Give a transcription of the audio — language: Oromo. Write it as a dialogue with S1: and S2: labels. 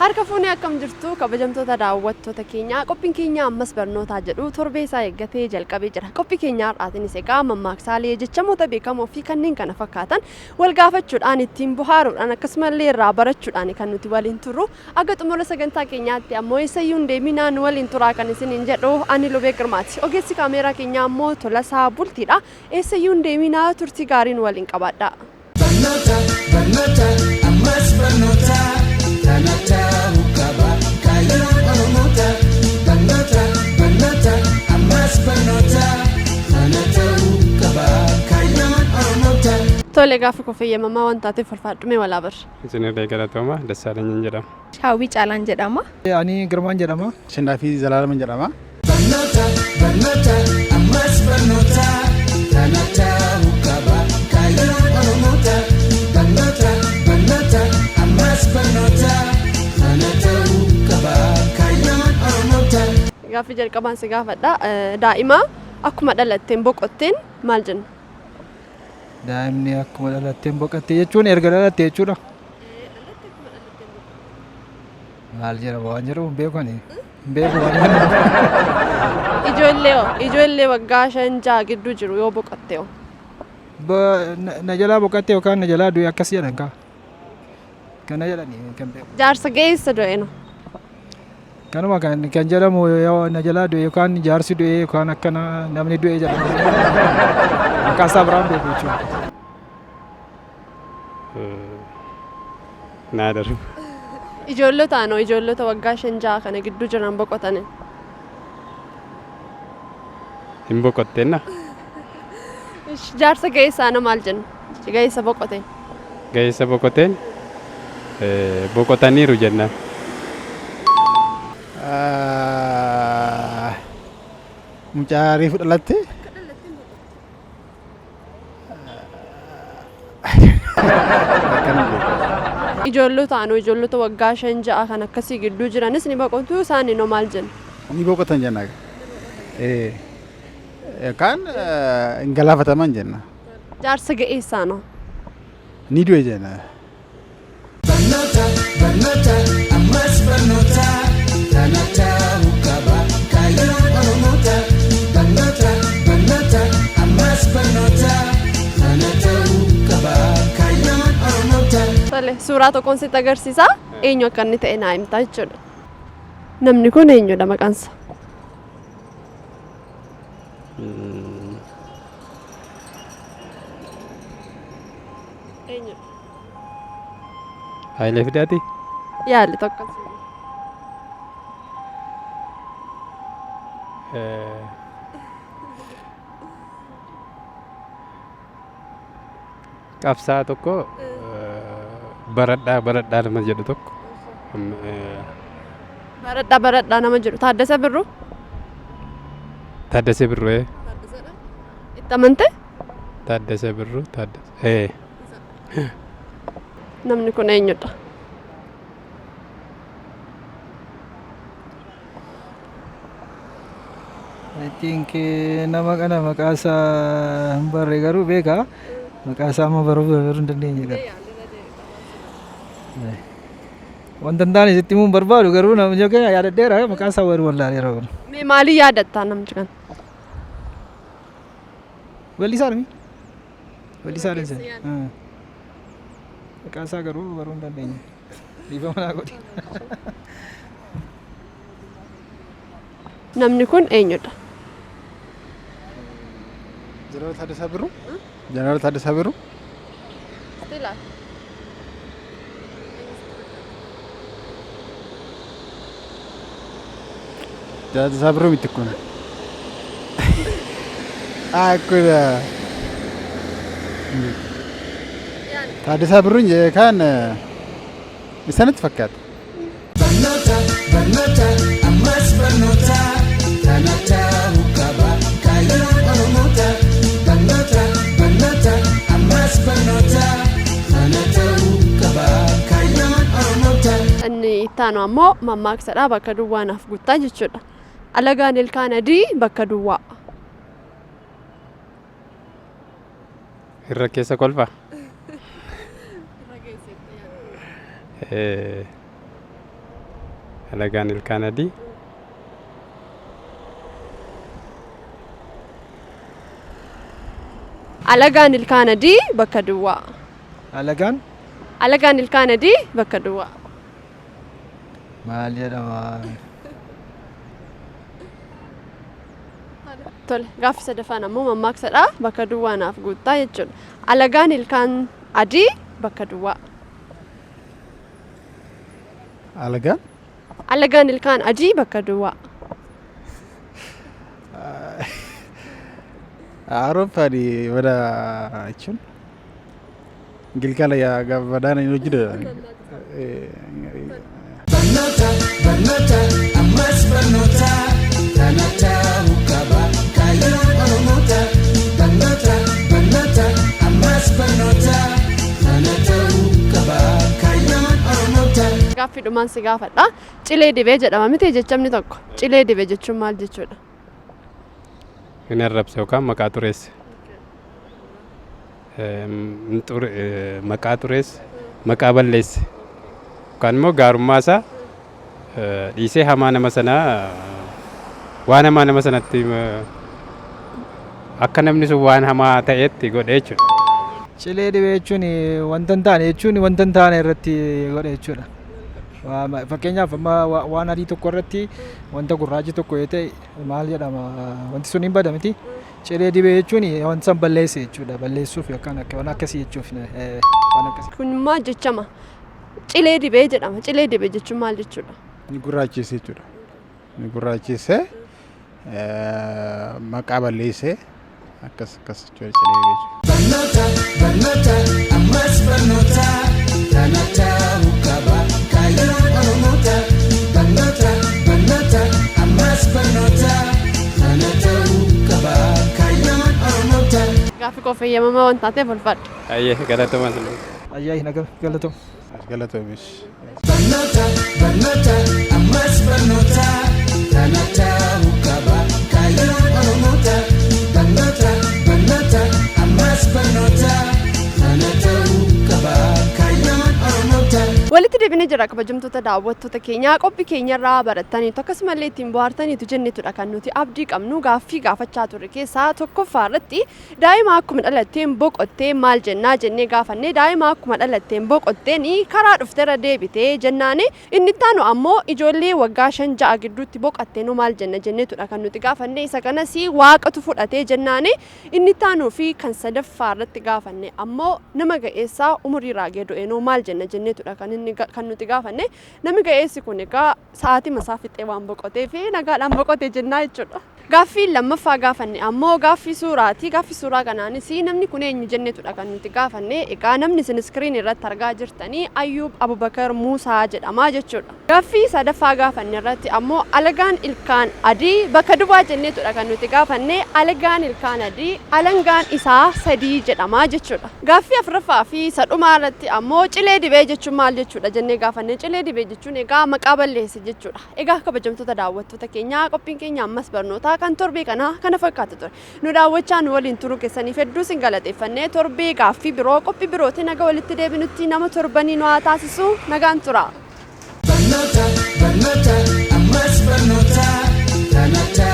S1: Harka fuunee akkam jirtu kabajamtoota daawwattoota keenyaa qophiin keenya ammas barnootaa jedhu torbee isaa eeggatee jalqabee jira. Qophii keenya har'aatiinis egaa mammaaksaalee jechamoota beekamoo fi kanneen kana fakkaatan wal gaafachuudhaan ittiin bohaaruudhaan akkasumallee irraa barachuudhaan kan nuti waliin turru. Aga xumura sagantaa keenyaatti ammoo eessayyuu hin deeminaa nu waliin turaa kan isiniin jedhu ani Lubee Girmaati. Ogeessi kaameeraa keenyaa ammoo Tolasaa Bultiidha. Eessayyuu hin deeminaa turtii gaarii nu waliin qabaadhaa.
S2: Barnoota, barnoota, ammas barnoota, kana ta'uu qaba kaayyoon Oromoota. Barnoota, barnoota, ammas barnoota, kana ta'uu qaba kaayyoon Oromoota.
S1: Tole gaafa koo fayyamamaa waan taateef ulfaadhu mee walaa barra.
S3: Isinirree galatooma Dassaalenyin jedhama.
S4: Hawwii Caalaan jedhama.
S5: Ani Girmaan jedhama.
S6: Ashannaafii Zalaalaman jedhama.
S2: Barnoota, barnoota, ammas barnoota, kana ta'uu qaba kaayyoon Oromoota. Barnoota, barnoota, ammas barnoota, kana ta'uu qaba kaayyoon Oromoota.
S1: Gaaffii jalqabaan si gaafadha. Daa'ima akkuma dhalatteen boqotteen maal jenna?
S5: Daa'imni akkuma dhalatteen boqotte jechuun erga dhalatte jechuudha. Maal jedhama waan jedhamu hin beeku ani. Hin beeku waan jedhamu.
S1: Ijoollee hoo? Ijoollee waggaa 5 6 gidduu jiru yoo boqotte hoo?
S5: Na jalaa boqotte yookaan na jalaa du'e akkas jedhan kaa. Kana jedhani kan beeku.
S1: Jaarsa ga'eessa du'e no.
S5: Kanuma kan jedhamu yoo na jalaa du'e yookaan jaarsi du'e yookaan akkana namni du'e jedhama. Maqaa isaa biraan beeku jechuudha.
S3: Naa darbu.
S1: Ijoollota anoo ijoollota waggaa 5 6 kana gidduu jiran boqotani.
S3: Hin boqottenna.
S1: Jaarsa ga'eessa ana maal jenna? Ga'eessa boqote.
S3: Ga'eessa boqoteen boqotaniiru jennaan.
S6: Mucaa reefu dhalatte. Akkana beeku.
S1: Ijoollota anoo ijoollota waggaa 5 6 kan akkasii gidduu jiranis ni boqotu isaan maal jenna?
S6: Ni boqotan jenna. Yookaan hin galaafataman jenna.
S1: Jaarsa ga'eessaa noo?
S6: Ni du'e jenna.
S2: Barnoota, barnoota, ammas barnoota, kana ta'uu qaba kaayyoon Oromoota. Barnoota, barnoota, ammas barnoota, kana ta'uu qaba kaayyoon Oromoota.
S1: Tole, suuraa tokkoon sitti agarsiisa. Eenyu akka inni ta'e naa himta jechuudha. Namni kun eenyudha maqaansa? Eenyudha?
S3: Hayilee Fidaati.
S1: Yaali tokko.
S3: Qabsaa tokko baradhaa baradhaa nama jedhu tokko.
S1: Baradhaa baradhaa nama jedhu Taaddasa Birruu.
S3: Taaddasee Birruu.
S1: Itti amante?
S3: Taaddasee Birruu Taaddasee.
S1: Namni kun eenyudha?
S5: I think nama kana maqaa isaa hin barre garuu beeka. Maqaa isaa amma baruu baruu hin dandeenye garuu. Wanta hin taane sitti himuu hin barbaadu garuu namni keenya yaadadheera maqaa isaa baruu wallaaleera kun.
S1: Mee maalii yaadattaa namicha kana?
S5: Weellisaa miti? Weellisaa dha isin. Maqaa isaa garuu baruu hin dandeenye. Dhiifama naa godhi.
S1: Namni kun eenyudha?
S6: Jeneraal Taaddasaa Birruu. Jeneraal Taaddasaa Birruu. Jeneraal Taaddasaa Birruu miti kun. Ah, kun. Taaddasaa Birruun kan isaanitti fakkaata.
S2: Barnoota, barnoota, ammas barnoota, kana ta'uu qaba kaayyoon Oromoota. Barnoota, barnoota, ammas barnoota, kana ta'uu qaba kaayyoon Oromoota.
S1: Inni itti aanu ammoo mammaaksadha bakka duwwaa naaf guuttaa jechuudha. Alagaan ilkaan adii bakka duwwaa.
S3: Irra keessa kolfa. Alagaan ilkaan adii.
S1: Alagaan ilkaan adii bakka duwwaa.
S5: Alagaan
S1: Alagaan ilkaan adii bakka duwwaa.
S5: Maal jedhama?
S1: Tole, gaaffii sadaffaan ammoo mammaaksadha. Bakka duwwaa naaf guuttaa jechuudha. Alagaan ilkaan adii bakka duwwaa.
S6: Alagaan?
S1: Alagaan ilkaan adii bakka duwwaa.
S6: Awurooppaan mana jechuun gilgala yaa badaan hin hojjetu.
S2: Barnoota, barnoota, ammas barnoota, kana ta'uu qaba kaayyoon Oromoota. Barnoota, barnoota, ammas barnoota, kana ta'uu qaba kaayyoon Oromoota.
S1: Gaaffii dhumaan si gaafadha. Cilee dibee jedhama miti jechamni tokko. Cilee dibee jechuun maal jechuudha?
S3: Hin arrabse yookaan maqaa xureesse. Maqaa xureesse, maqaa balleesse. Yookaan immoo gaarummaa isaa dhiisee hamaa nama sanaa, waan hamaa nama sanatti, akka namni sun waan hamaa ta'etti godhe jechuudha.
S5: Cilee dibee jechuun wanta hin taane jechuun wanta hin taane irratti godhe jechuudha. Fakkeenyaaf amma waan adii tokko irratti wanta gurraachi tokko yoo ta'e maal jedhama, wanti sun hin bada miti. Cilee dibee jechuun wanta san balleesse jechuudha. Balleessuuf yookaan akka waan akkasii jechuuf, waan akkasii.
S1: Kun maal jechama? Cilee dibee jedhama. Cilee dibee jechuun maal jechuudha?
S6: Ni gurraachise jechuudha. Ni gurraachise, maqaa balleesse, akkas akkas jechuudha cilee jechuudha.
S2: Barnoota, barnoota, ammas barnoota, kana ta'uu qaba kaayyoon Oromoota. Barnoota, barnoota, ammas barnoota, kana ta'uu qaba kaayyoon Oromoota.
S1: Gaaffii koo fayyamamaa waan taateef ulfaadha.
S3: Ayyee, galatoomaa sun.
S5: Ayyaa, naga galatoom.
S6: Galatoomis.
S2: Barnoota, barnoota, ammas barnoota, kana ta'uu qaba kaayyoon Oromoota. Barnoota, barnoota, ammas barnoota, kana ta'uu qaba kaayyoon Oromoota.
S1: Walitti deebinee jira, kabajamtoota daawwattoota keenyaa. Qophii keenyarraa barattaniitu, akkasumallee ittiin bohaartaniitu jennetudha kan nuti abdii qabnu. Gaaffii gaafachaa turre keessaa tokkoffaa irratti daa'ima akkuma dhalatteen boqottee maal jennaa jennee gaafanne. Daa'ima akkuma dhalatteen boqotteen karaa dhufteerra deebitee jennaani. Inni itti aanu ammoo ijoollee waggaa 5-6 gidduutti boqottee nu maal jenna jennetudha kan nuti gaafanne. Isa kanas waaqatu fudhatee jennaani. Inni itti aanuu fi kan sadaffaa irratti gaafanne ammoo nama ga'eessaa umurii raagee du'eenuu maal jenna jennetudha kan inni kan nuti gaafanne. Namni ga'eessi kun egaa sa'aatii masaa fixee waan boqotee fi nagaadhaan boqote jennaa jechuudha. Gaaffii lammaffaa gaafanne ammoo gaaffii suuraati. Gaaffii suuraa kanaanis namni kun eenyu jennetudha kan nuti gaafanne. Egaa namni isin screen irratti argaa jirtanii Ayyuub Abubakar Muusaa jedhama jechuudha. Gaaffii sadaffaa gaafanne irratti ammoo alagaan ilkaan adii bakka duwwaa jennetudha kan nuti gaafanne. Alagaan ilkaan adii alangaan isaa sadii jedhama jechuudha. Gaaffii afuraffaa fi sadhumaa irratti ammoo cilee dibee jechuun maal jechuudha jennee gaafanne. Cilee dibee jechuun egaa maqaa balleesse jechuudha. Egaa kabajamtoota daawwattoota keenyaa, qophiin keenya ammas barnootaa kan torbee kanaa kana fakkaata ture. Nu daawwachaa nu waliin turuu keessaniif hedduu isin galateeffannee, torbee gaaffii biroo qophii birootiin naga walitti deebinutti nama torbanii nu haa taasisu, nagaan tura.
S2: Barnoota, barnoota, ammas barnoota, kana ta'uu